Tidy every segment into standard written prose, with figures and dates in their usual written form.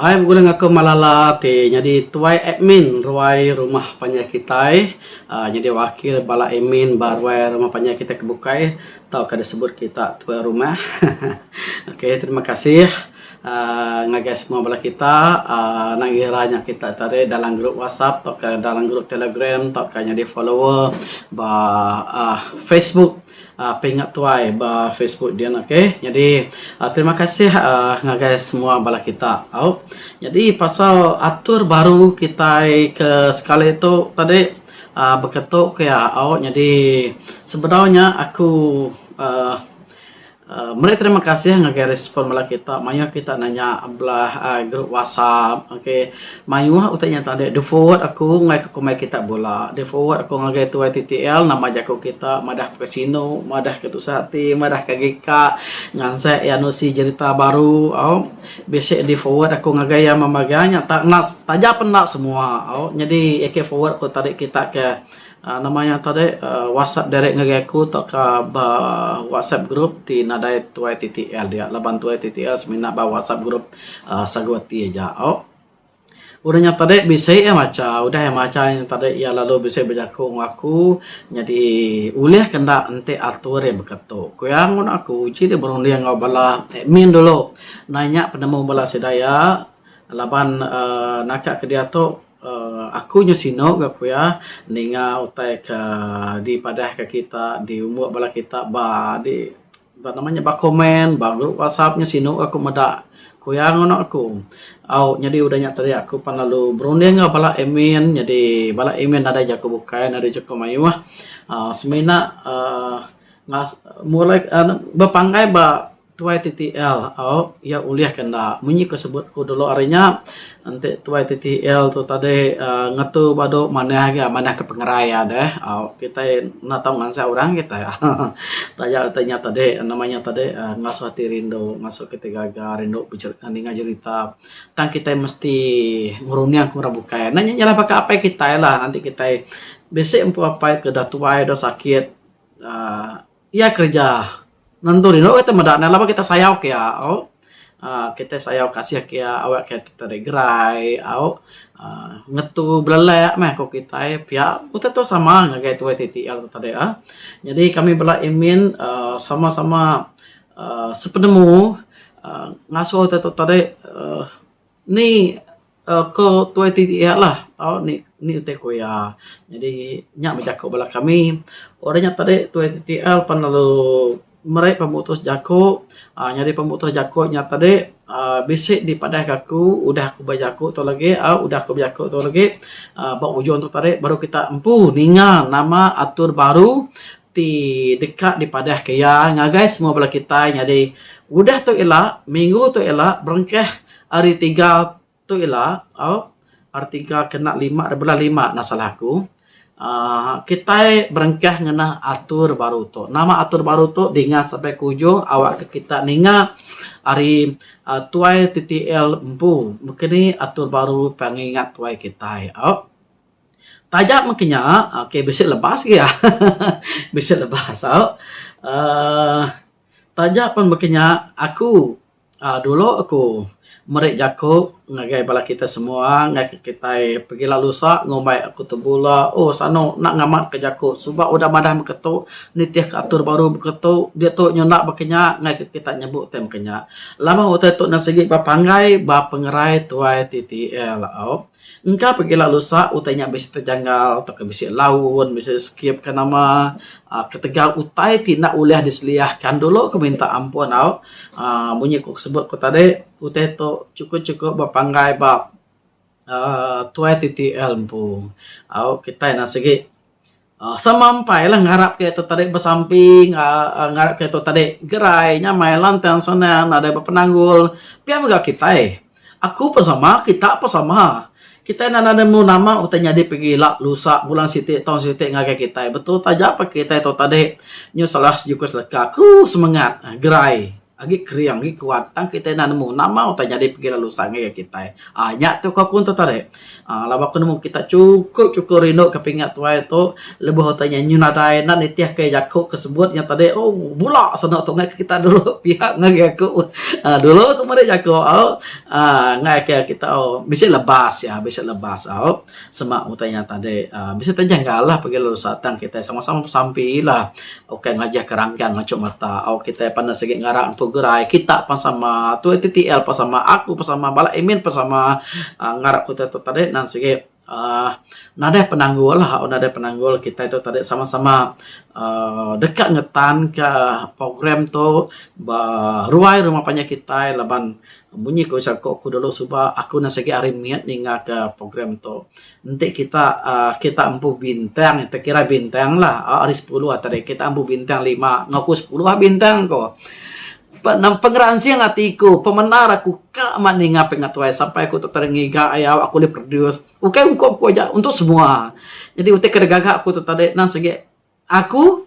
Hai begulai enggau aku Malala ti nyadi tuai admin ruai rumah panjai kitai aaa nyadi wakil bala admin ba ruai rumah panjai kitai ke bukai tauka disebut kita tuai rumah. Okay terima kasih aaa ngagai semua bala kita aaa enda ngira nya kita tadi dalam group whatsapp tauka dalam group telegram tauka nyadi follower ba aaa facebook. Pingat tuai ba Facebook din ok. Nyadi terima kasih ngagai semua bala kita au. Nyadi pasal atur baru kitai ke sekali tu tadi uhh beketu ke iya au. Nyadi sebedau nya aku uhh Meri terima kasih ngagai respon bala kita mayuh kita nanya belah group whatsapp ok mayuh utai nya tadi di forward aku ngagai kumbai kita bula di forward aku ngagai tuai TTL nama jaku kita madah ke sinu madah ke tusah ati madah ke gika ngansek iya nusi jerita baru au bisi di forward aku ngagai iya memagang nya taja pen enda semua au nyadi ke forward ku tadi kita ke Nama nya tadi whatsapp direct ngagai aku tauka ba whatsapp group ti nadai tuai TTL dia laban tuai TTL semina ba whatsapp group uhh sagu ati aja au. Udah nya tadi bisi iya macha udah iya macha nya tadi iya lalu bisi bejaku enggau aku nyadi ulih ke enda enti atur iya baka tu. Ku iya ngun aku uji deh berunding enggau bala admin dulu nanya penemu bala sida iya laban uhh naka ke diatu. Aku nya sinu ga ku iya ninga utai ke dipadah ka kita diumbuk bala kita ba di ba nama nya ba komen ba group whatsapp nya sinu aku meda ku iya ngono aku. Au nyadi udah nya tadi aku pan lalu berunding enggau bala admin nyadi bala admin nadai jaku bukai nadai jaku mayuh uhh semina uhh mulai bepanggai ba Tuai TTL au iya ulih ke enda. Munyi ke sebut ku dulu ari nya enti tuai TTL tu tadi uhh ngetu badu manah ga manah ke pengerai iya deh au kitai enda tau ngansah orang kitai haha taja utai nya tadi nama nya tadi uhh ngasuh ati rindu ngasuh kitai gaga rindu ninga jerita tang kitai mesti ngerunding ke orang bukai. Enda nya nyalah baka apai kitai lah enti kitai bisi empu apai ke dah tuai dah sakit uhh iya kereja. Nentu rindu kita meda ne laban kita sayau ke iya au uhh kita sayau kasih ke iya awak ke tadi gerai au uhh ngetu belelak meh ku kitai pia utai tu sama ngagai tuai TTL tu tadi uhh. Nyadi kami bala admin uhh sama sama uhh sepenemu uhh ngasuh utai tu tadi uhh Ni ko tuai ti iya lah tau ni ni utai ku iya. Jadi nya bejaku bala kami orang nya tadi tuai TTL pan lalu meri pemutus jaku uhh nyadi pemutus jaku nya tadi uhh bisi dipadah ka aku udah aku bejaku tu lagi uhh udah aku bejaku tu lagi uhh ba ujung tu tadi baru kita empu ninga nama atur baru ti deka dipadah ka iya ngagai semua bala kitai nyadi udah tu ila minggu tu ila berengkah hari tiga tu ila au hari tiga kena lima ari bulan lima enda salah aku uhh kitai berengkah ngena atur baru tu. Nama atur baru tu dinga sampai ke ujung awak ke kita ninga ari uhh tuai TTL empu mung ni atur baru pengingat tuai kitai au. Taja meh kinya ok bisi lebas gia bisi lebas au uhh taja pun baka nya aku uhh dulu aku meri jaku ngagai bala kita semua ngagai kitai pegila lusa ngumbai aku tebula oh sanu enda ngamat ka jaku suba udah madah meka tu nitih ka atur baru baka tu diatu nyunda baka nya ngagai kita nyebut tai baka nya. Lama utai tu enda sigi bepanggai ba pengerai tuai TTL au. Engka pegila lusa utai nya bisi tejanggal tauka bisi laun bisi skip ka nama uhh ketegal utai ti enda ulih diseliahka dulu ku minta ampun au uhh munyi ku sebut ku tadi utai tu chukup chukup bepanggai ba uhh tuai TTL empu au kitai ne sigi. Semampai lah ngarap ke tu tadi besampi ngarap ke tu tadi gerai nyamai lantang senang nadai bepenanggul pia mega kitai. Aku pun sama kita pun sama. Kitai enda nemu nama utai nyadi pegi ila lusa bulan siti taun siti ngagai kitai betul taja pa kitai tu tadi nyu salah sejuku seleka kru semengat gerai. Agi kering agi kuat tang kitai enda nemu nama utai nyadi pegi lalu lusa ngagai kitai. Aaa nya tu ku aku tu tadi. Aaa laban aku nemu kita chukup chukup rindu ke pingat tuai tu lebuh utai nya nyu nadai enda nitih ke jaku ke sebut nya tadi ooh bula seno tu ngagai kita dulu pia ngagai aku. Aaa dulu ku meri jaku au aaa ngagai ke kita ooh bisi lebas iya bisi lebas au sema utai nya tadi aaa bisi tejanggal lah pagi lalu lusa tang kitai sama-sama besampi lah. Ukai ngajih ke rangkang ngachuk mata au kitai pan sigi ngarak empu gerai kita pan sama tuai TTL pan sama aku pan sama bala admin pan sama aaa ngarap ku tu tadi nan sigi aaa nadai penanggul lah nadai penanggul kitai tu tadi sama-sama aaa deka ngetan ka program tu ba ruai rumah panjai kitai laban Munyi ku jaku ku dulu suba aku enda sigi ari mit ninga ke program tu. Enti kita uhh kita empu bintang kira bintang lah ari sepuluh tadi kita empu bintang lima enggau ku sepuluh bintang ko. Pengeransing ati ku pemendar aku ka amat ninga pengatuai sampai aku tok ngiga iya aku ulih produce ukai ungkup ku aja untuk semua. Jadi utai ke digaga aku tu tadi nang sigi Aku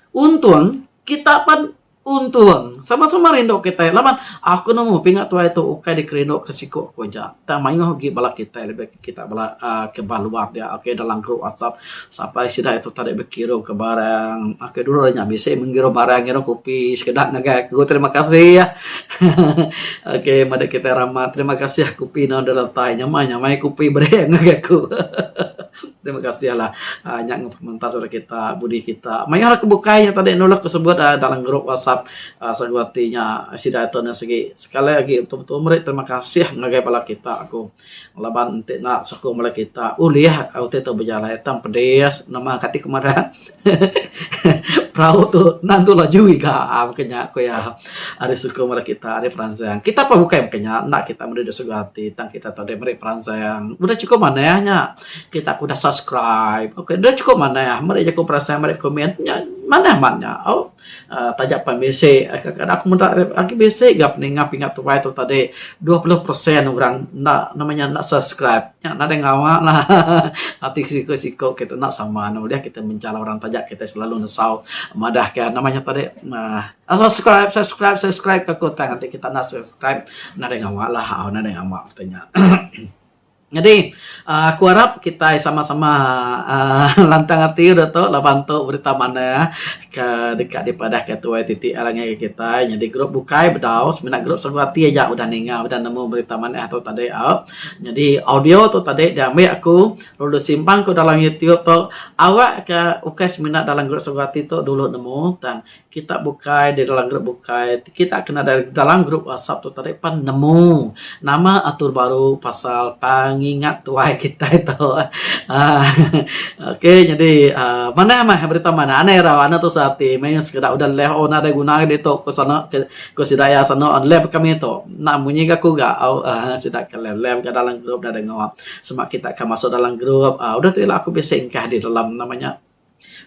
untung, kita pan untung. Sama-sama rindu kitai laban aku nemu pinga tuai tu ukai dikerindu ke siku ku aja. Tang mayuh agi bala kitai lebih agi kita bala uhh ke ba luar dia okay dalam group whatsapp sampai sida itu tadi bekirum ke barang. Okay dulu nya bisi mengirum barang ngirum kopi sekeda ngagai aku terima kasih hehe okay meda kitai ramat terima kasih kopi ne dulu tai nyamai nyamai kopi beri ngagai aku hehe. Terima kasih lah uhh nya ngan pementas ari kita budi kita. Mayuh ke bukai nya tadi nulung ku sebut uhh dalam group whatsapp uhh sagu ati nya sida ito ne sigi sekali agi betul betul meri terima kasih ngagai bala kita ku laban enti enda sukung bala kita ulih utai tu bejalai tang pedis nama kati ku madah hehe perau tu nan tu laju iga maka nya ku iya ari sukung bala kita ari peransang. Kita pun bukai maka nya enda kita meri dek sugu ati tang kita tu deh meri peransang udah chukup manah nya. Kita ku udah subscribe ok udah chukup manah meri jaku peransang meri komen nya manah amat nya au uhh taja pan bisi kadang aku meda agi bisi ga peninga pingat tuai tu tadi 20% orang enda nama nya enda subscribe nya nadai ngawa lah haha ati siku siku kita enda sama ne ulih kita menjala orang taja kita selalu nesau madah ka nama nya tadi uhh subscribe subscribe subscribe ka ku tang enti kita enda subscribe nadai ngawa lah au nadai ngawa peti nya. Nyadi aku arap kitai sama-sama uhh lantang ati udah tu laban tu berita manah ke deka dipadah ke tuai TTL ngagai kitai nyadi group bukai bedau semina group sagu ati aja udah ninga udah nemu berita manah tu tadi au. Nyadi audio tu tadi diambi aku lalu disimpan ku dalam youtube tu awak ka ukai semina dalam group sagu ati tu dulu nemu tang Kita bukai di dalam group bukai kita kena dalam group whatsapp tu tadi pan nemu nama atur baru pasal pengingat tuai kitai tu uhh okay nyadi uhh manah meh berita manah anang irau anang tusah ati meh sekeda udah left oh nadai guna agi ditu ku sano ku sida iya sano left kami tu enda munyi ga ku ga uhh sida ke left left ga dalam group nadai ngawa sema kita ke masuk dalam group uhh udah tu ila aku bisi engkah di dalam nama nya.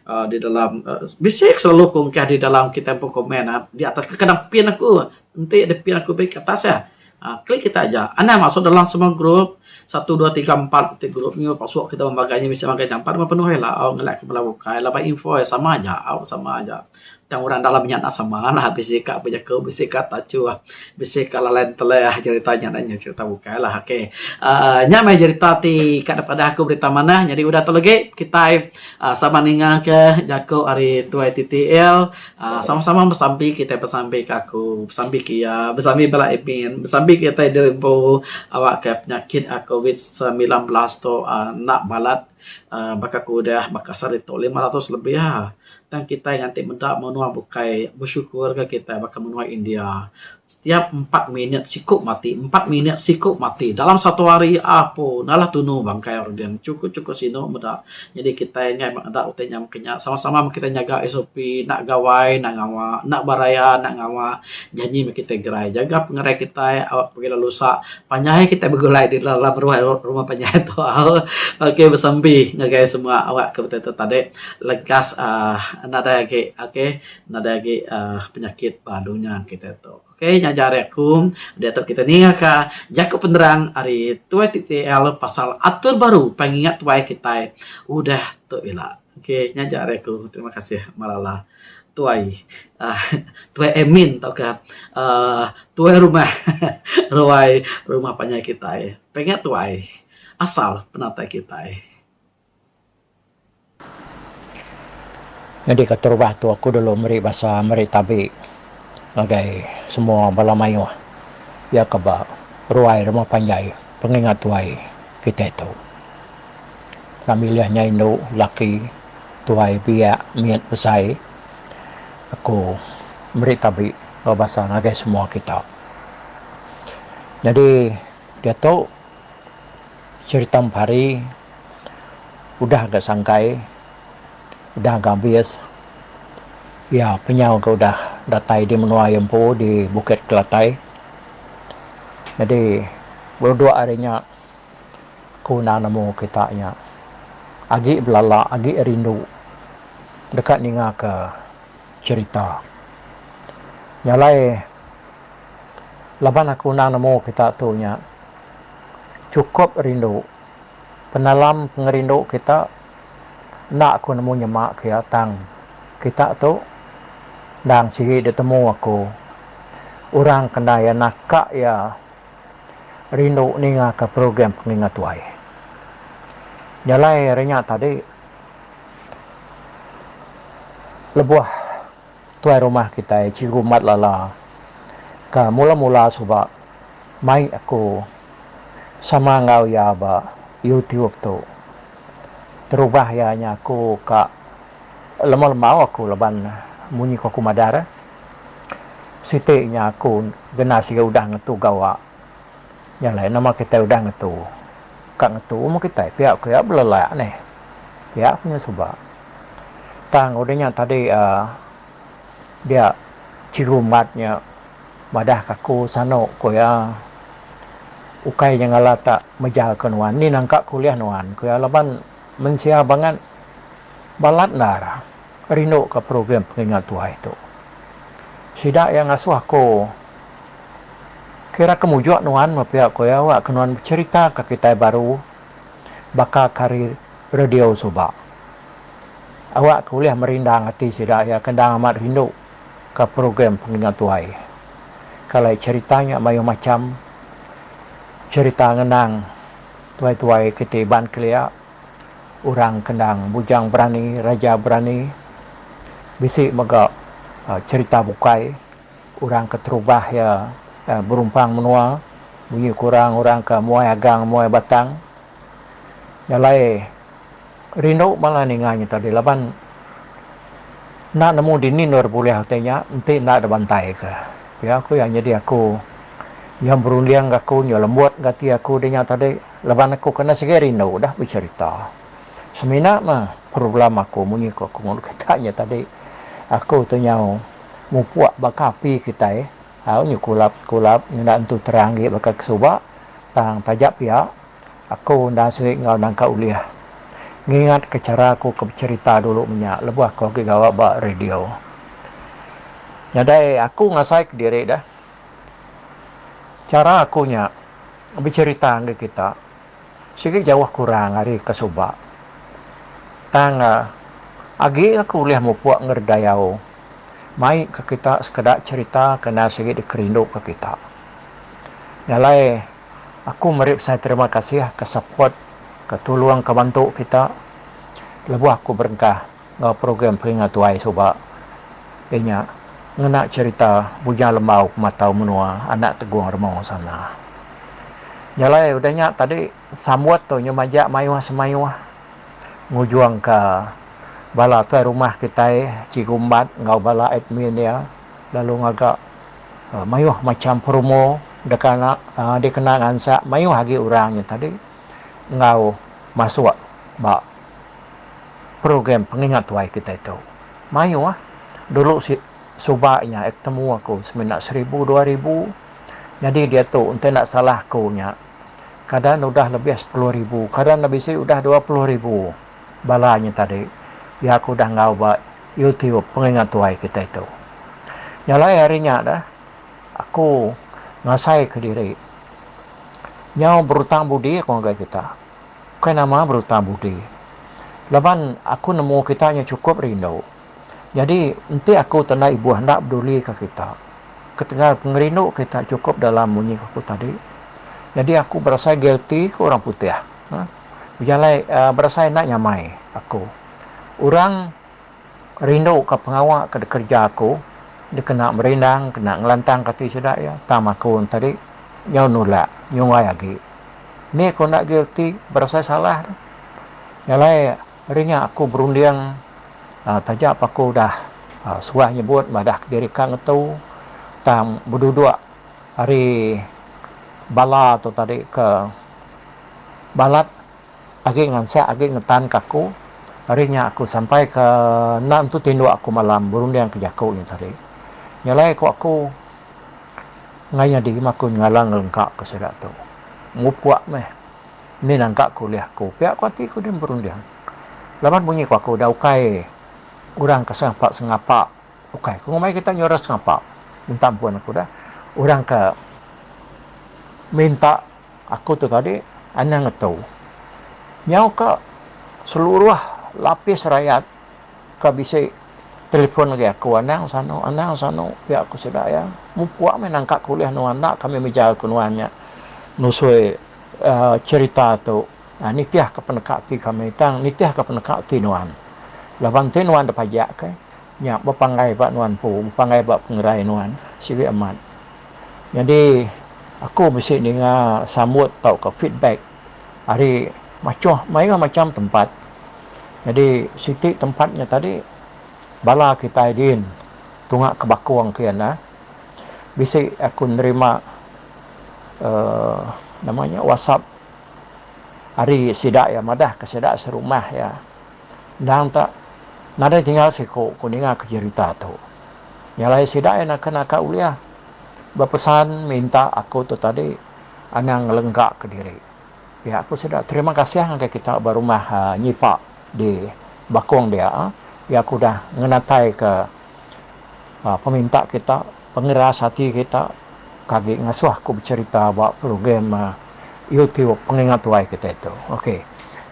uhh di dalam uhh bisi selalu ku engkah di dalam kita empu komen uhh di atas kadang pin aku enti da pin aku bek atas iya uhh klik kita aja anang masuk dalam semua group satu dua tiga empat iti group nyu pasuk kita bemagai nya bisi magai jampat meh penuh ila au ngelak ke bala bukai laban info iya sama aja au sama aja tang orang dalam nya enda sama lah bisi ka bejaku bisi ka tachuh bisi ka lalai enteleh cerita nya nya cerita bukai lah okay uhh nya meh cerita ti ka daripada aku berita manah nyadi udah tu lagi kitai uhh sama ninga ke jaku ari tuai TTL uhh sama sama besampi kitai besampi ke aku besampi ke iya besampi bala admin besampi kitai diri empu awak ke penyakit covid 19 tu uhh enda balat uhh baka ke udah baka sehari tu 500 lebih ah. Tang kitai nganti meda menua bukai besyukur ga kitai baka menua India. Setiap empat minit siku mati, empat minit siku mati. Dalam satu hari apo nalah tunu bangkai orang din. Chukup chukup sinu meda. Nyadi kitai enggai meda utai nya meka nya. Sama-sama meh kitai nyaga SOP enda gawai enda ngawa, enda beraya enda ngawa. Janji meh kitai gerai. Jaga pengerai kitai awak pegila lusa panjai kitai begulai di dalam rumah panjai tu. Okey besampi ngagai semua awak ke betul-betul tadi. Lengkas uhh nadai agi okay nadai agi uhh penyakit ba dunya kitai tu. Okay nya aja ari aku diatu kitai ninga ka jaku penerang ari tuai TTL pasal atur baru pengingat tuai kitai udah tu ila. Okay nya aja ari aku terima kasih Malala. Tuai uhh tuai admin tauka uhh tuai rumah ruai rumah panjai kitai. Pengingat tuai asal penatai kitai. Nyadi keterubah tu aku dulu meri basa meri tabi ngagai semua bala mayuh iya ke ba ruai rumah panjai pengingat tuai kitai tu. Enda milih nya indu laki tuai biak mit besai aku meri tabi enggau basa ngagai semua kita. Nyadi diatu cherita empari udah ga sangkai udah ga abis iya penyau ga udah datai di menua iya empu di Bukit Kelatai. Nyadi beduduk ari nya ku enda nemu kita nya agi belala agi rindu deka ninga ke cherita. Nya alai laban aku enda nemu kita tu nya chukup rindu penalam pengerindu kita enda aku nemu nyema ke iya tang kita tu endang sigi ditemu aku orang ke enda iya naka iya. Rindu ninga ka program pengingat tuai. Jalai ari nya tadi lebuh tuai rumah kitai Cikgu Mat Lala ka mula-mula suba mai aku sama enggau iya ba YouTube tu. Terubah iya nya aku ka lembau-lembau aku laban munyi ku aku madah. Siti nya aku gena siga udah ngetu gawa. Nya alai nama kitai udah ngetu. Ka ngetu meh kitai pia ku iya belelak neh. Pia ku nya suba. Tang udah nya tadi uhh dia cikgu mat nya madah ka aku sanu ku iya ukai nya ngala tak mejal ka nuan ni nangka ku ulih nuan ku iya laban mensia bangat balat endar. Rindu ka program pengingat tuai tu. Sida iya ngasuh aku kira ke mujuk nuan meh pia ku iya wak ke nuan becherita ka kitai baru baka ke ari radio suba. Awak ke ulih merindang ati sida iya ke endang amat rindu ka program pengingat tuai. Kalai cherita nya mayuh macham cherita ngenang tuai-tuai kiti Iban kelia. Orang ke endang bujang berani, raja berani. Bisi mega cherita bukai orang ke terubah iya berumpang menua munyi ku orang orang ke muai agang muai batang. Nya alai rindu bala ninga nya tadi laban enda nemu dini endur bulih utai nya enti enda da bantai ka. Pia ku iya nyadi aku nyau berunding ga aku nyau lembut ga ati aku dinya tadi. Laban aku kena sigi rindu dah becerita. Semina meh problem aku munyi ku aku ngun kita nya tadi. Aku tu nyau mupuk baka api kitai au nyu kulap kulap nyu enda entu terang agi baka ke suba tang taja pia aku enda sigi enggau nangka ulih ngingat ke chara aku ke becerita dulu menya lebuh aku agi gawa ba radio. Nyadai aku ngasai kediri dah chara aku nya. Becherita enggai kita sigi jauh kurang ari ke suba. Tang agi aku ulih mupuk ngeredayau mai ke kita sekeda cherita ke enda sigi dikerinduka kita. Nya alai aku meri besai terima kasih ke support ke tulung ke bantu kita lebuh aku berengkah. Enggau program Peringat Tuai suba iya nya ngena cherita Bujang Lembau Pematau Menua Anak Tegung Remong Sana. Nya alai udah nya tadi sambut tu nyu majak mayuh semayuh ngujungka bala tuai rumah kitai Cikgu Embat enggau bala admin iya lalu ngaga mayuh macham promo deka dikena ngansak mayuh agi orang nya tadi enggau masuk ba Program pengingat tuai kitai tu mayuh dulu suba nya temu aku semina seribu dua ribu nyadi diatu enti enda salah aku nya kada ne udah lebih sepuluh ribu kada ne bisi udah 20 ribu bala nya tadi iya ke udah enggau ba YouTube pengingat tuai kitai tu. Nya alai ari nya dah aku ngasai kediri nyau berutang budi aku ngagai kita. Ukai nama berutang budi. Laban aku nemu kita nya chukup rindu. Nyadi enti aku tu enda ibuh enda bedulika kita ketegal pengerindu kita chukup dalam munyi ku aku tadi. Nyadi aku berasai guilty ku orang putih uhh bejalai uhh berasai enda nyamai aku. Orang rindu ka pengawa ke dikereja aku dikena merindang kena ngelantang ka ati sida iya tang aku tadi nyau nulak nyunggai agi. Ni ku enda guilty berasai salah tu. Nya alai ari nya aku berunding uhh taja pa aku udah uhh suah nyebut madah kediri ka ngetu tang beduduk ari bala tu tadi ke balat agi ngansak agi ngetan ka aku ari nya aku sampai ke enda entu tinduk aku malam berunding ke jaku nya tadi. Nya alai ku aku enggai nyadi meh aku nyengala ngelengka ke sida tu. Mupuk meh Ni nangka ke ulih aku pia ku ati ku din berunding. Laban munyi ku aku udah ukai orang ke sengapa sengapa ukai ku ngumbai kita nyuruh sengapa minta ampun aku dah orang ke minta aku tu tadi anang ngetu. Nyau ka seluruh lapis rayat ke bisi telefon ngagai aku anang sanu anang sanu pia ku sida iya mupuk meh nangka ke ulih nuan enda kami mejal ke nuan nya nusui. Cherita tu nitihka peneka ati kami tang nitihka peneka ati nuan. Laban enti nuan dipajak ke nya bepanggai ba nuan empu, bepanggai ba pengerai nuan sigi amat. Nyadi aku bisi ninga sambut tauka feedback ari machuh mayuh macham tempat. Nyadi siti tempat nya tadi bala kitai din tunga ke Bakong kian ne bisi aku nerima uhh nama nya whatsapp ari sida iya madah ke sida serumah iya endang ta nadai tinggal siku ku ninga ke jerita tu. Nya alai sida iya naka naka ulih bepesan minta aku tu tadi anang ngelengka kediri. Pia ku sida terima kasih ngagai kita ba rumah uhh nyipa di Bakong dia iya ku udah ngenatai ke uhh peminta kita pengeras ati kita ke agi ngasuh aku becherita ba program YouTube pengingat tuai kitai tu. Ok.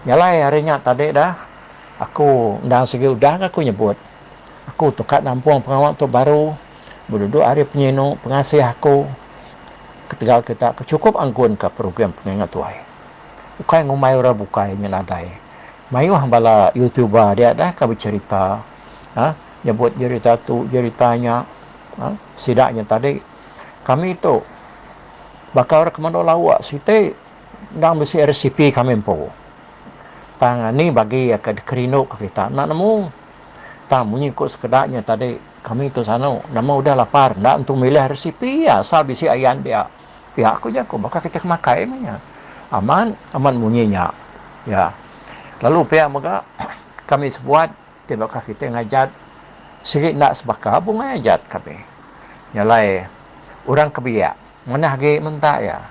Nya alai hari nya tadi dah aku endang sigi udah ga aku nyebut aku tu ka nampung pengawa tu baru beduduk ari penyinu pengasih aku ketegal kita ke chukup anggun ka program pengingat tuai. Ukai ngumbai orang bukai nya nadai. Mayuh bala YouTuber dia dah ka becherita uhh nyebut jerita tu jerita nya. Sida nya tadi kami tu baka orang ke mendo lauk siti endang bisi resipi kami empu. Tang ni bagi ke dikerindu ke kita enda nemu. Tang munyi ku sekeda nya tadi kami tu sanu nama udah lapar enda entu milih resipi asal bisi ayan dia. Pia ku jaku baka kita ke makai meh nya. Amat amat munyi nya. Ya. Lalu pia mega kami sebuat Ti baka kitai ngajat sigi enda sebaka bungai ajat kami. Nya alai orang ke biak manah agi menta iya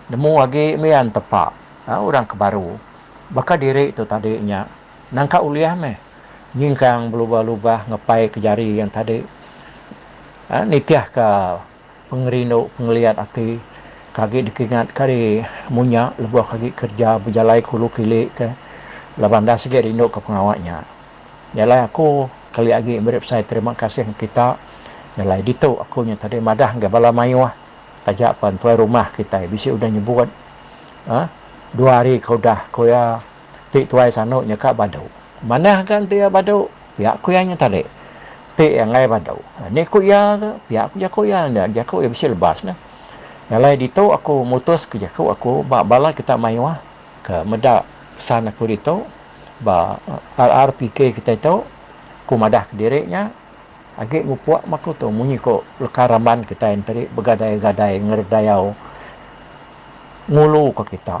nemu agi mian tepa orang ke baru baka diri tu tadi nya nangka ulih meh nyingkang belubah-lubah ngepai ke jari yang tadi nitih ka pengerindu pengeliat ati ke agi dikingat ke ari munya lebuh ke agi kerja bejalai ke ulu kili ke laban enda sigi rindu ke pengawa nya. Nya alai aku kali agi meri besai terima kasih ngan kita nya alai ditu aku nya tadi madah ngagai bala mayuh taja pan tuai rumah kitai bisi udah nyebut uhh dua hari ke udah ku iya ti tuai sanu nya ka badu. Manah ga enti iya badu pia ku iya nya tadi. Ti iya enggai badu ni ku iya ga pia ku jaku iya enda jaku iya bisi lebas neh. Nya alai ditu aku mutus ke jaku aku ba bala kita mayuh ke meda pesan aku ditu ba RRPK kitai tu ku madah kediri nya agi mupuk meh aku tu munyi ku leka raban kitai enti begadai-gadai ngeredayau ngulu ka kita.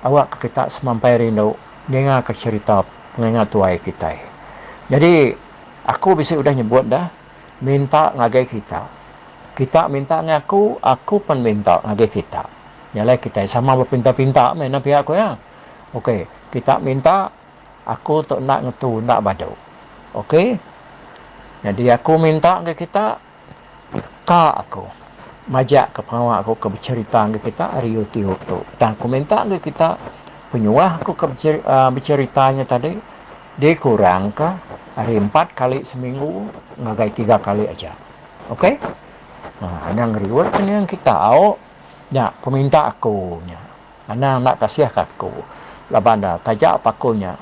Awak ke kita semampai rindu ninga ke cherita pengingat tuai kitai. Nyadi aku bisi udah nyebut dah minta ngagai kita. Kita minta ngagai aku, aku pen minta ngagai kita. Nya alai kitai sama bepinta-pinta meh enda pia ku iya. Ok, kita minta aku tu enda ngetu enda badu. Ok. Nyadi aku minta ngagai kita. Ka aku majak ka pengawa aku ke becherita enggau kita ari YouTube tu. Tang aku minta enggau kita penyuah aku ke becherita nya tadi. Dikurangka ari empat kali seminggu ngagai tiga kali aja. Ok. Anang ngeriut kening kita au. Nya peminta aku nya. Anang enda kasih ka aku laban taja pa aku nya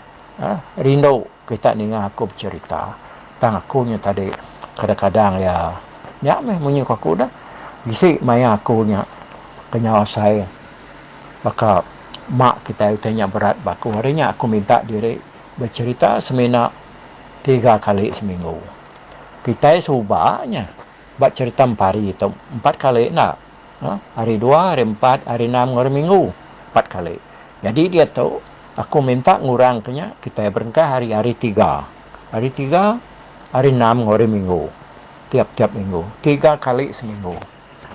rindu kita ninga aku becerita tang aku nya tadi kadang-kadang iya nya meh munyi ku aku dah bisi maya aku nya kenyau asai baka mak kitai utai nya berat ba aku hari nya aku minta diri becerita semina tiga kali seminggu. Kitai suba nya ba cerita empari tu empat kali enda. Hari dua, hari empat, hari enam enggau hari minggu empat kali. Nyadi diatu aku minta ngurang ke nya kitai berengkah ari hari tiga. Hari tiga, hari enam enggau hari minggu tiap-tiap minggu tiga kali seminggu.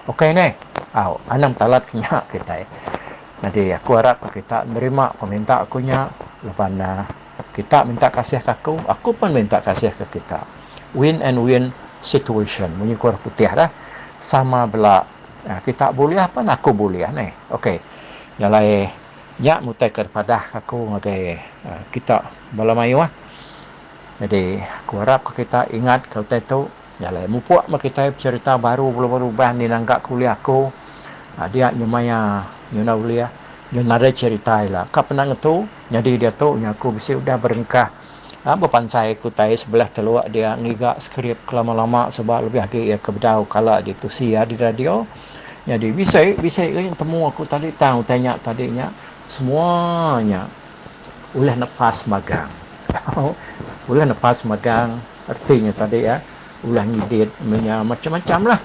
Ok neh au anang talat ke nya kitai. Nyadi aku arap ke kita nerima peminta aku nya laban kita minta kasih ke aku, aku pun minta kasih ke kita. Win and win situation munyi ku orang putih dah. Sama bela kita bulih pan aku bulih neh. Ok nya alai nya mutai ke padah aku ngagai kita bala mayuh. Jadi aku arap ke kita ingat ke utai tu nya alai mupuk meh kitai becerita baru belubah-lubah ni nangga ke ulih aku dia nyemaya nyuna ulih nyu nadai cerita ila ka pernah ngetu nyadi diatu nya aku bisi udah berengkah bepansai ke utai sebelah teluk dia ngiga skrip ke lama-lama suba lebih agi iya ke bedau kala ditusi iya di radio nyadi bisi bisi temu aku tadi tang utai nya tadi nya semua nya. Ulih nepas magang. Ulih nepas magang reti nya tadi iya ulih ngidit menya macam-macam lah.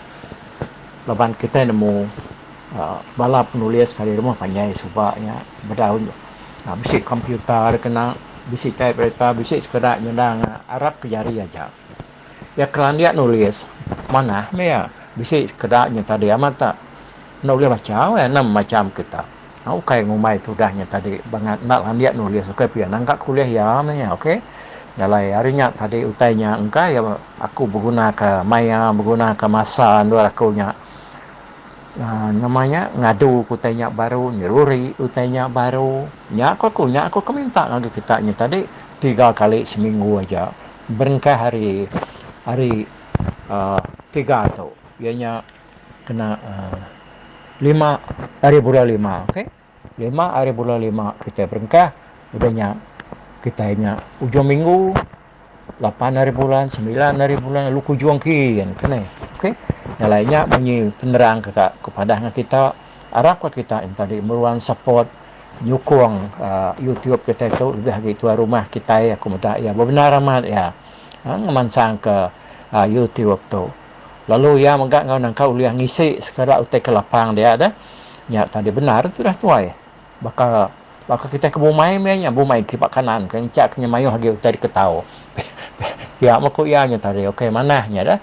Laban kitai nemu uhh bala penulis ari rumah panjai suba nya bedau bisi komputer kena bisi typewriter bisi sekeda nyendang arap ke jari aja. Iya kelandik nulis manah meh iya bisi sekeda nya tadi amat tak enda ulih bacha weh enam macham kita. Ukai ngumbai tudah nya tadi bangat enda landik nulis ukai pia nangka ke ulih iya meh iya ok. Nya alai ari nya tadi utai nya engka iya aku beguna ke maya beguna ke masa endur aku nya uhh nama nya ngadu ke utai nya baru nyeruri utai nya baru. Nya ku aku nya ku aku minta ngagai kita nya tadi tiga kali seminggu aja. Berengkah ari hari uhh tiga tu iya nya kena uhh lima hari bulan lima ok lima hari bulan lima kitai berengkah udah nya kitai nya ujung minggu lapan hari bulan semilan hari bulan lalu ke ujung kin ke neh ok. Nya alai nya munyi penerang ke ka ku padah ngan kita arap ka kita tadi meruan support. Nyukung YouTube kitai tu lebih agi tuai rumah kitai aku meda iya bebendar amat iya ngemansangka YouTube tu. Lalu iya mega enggau nangka ulih ngisi sekeda utai ke lapang dia deh. Nya tadi bendar tudah tuai. Baka baka kitai ke bumai meh nya bumai kiba kanan ke enchak ke mayuh agi utai diketau. Pia meh ku iya nya tadi ok manah nya deh.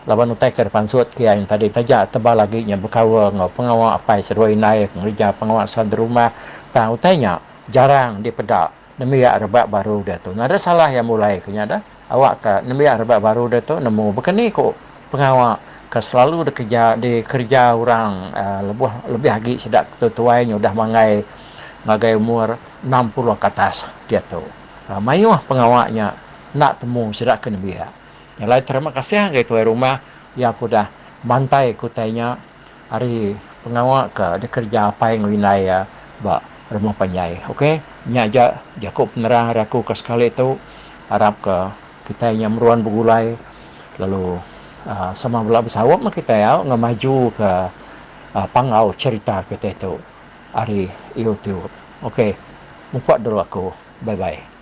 Laban utai ke dipansut ke iya nya tadi taja tebal agi nya bekaul enggau pengawa apai seduai indai ke ngereja pengawa san derumah tang utai nya jarang dipeda nembiak rebak baru diatu. Nadai salah iya mulai ke nya dah awak ka nembiak rebak baru diatu nemu baka ni ku pengawa ke selalu dikeja dikereja orang uhh lebuh lebih agi sida ke tuai nya udah manggai ngagai umur 60 ke atas diatu. Mayuh pengawa nya enda temu sida ke nembiak. Nya alai terima kasih ngagai tuai rumah iya ke udah mantai ke utai nya ari pengawa ke dikereja apai enggau indai iya ba rumah panjai. Ok nya aja jaku penerang ari aku ke sekali tu arap ke kitai nya meruan begulai lalu uhh sama bela besaup meh kitai au ngemaju ke panggau cherita kitai tu ari YouTube. Ok mupok dulu aku. Bye bye.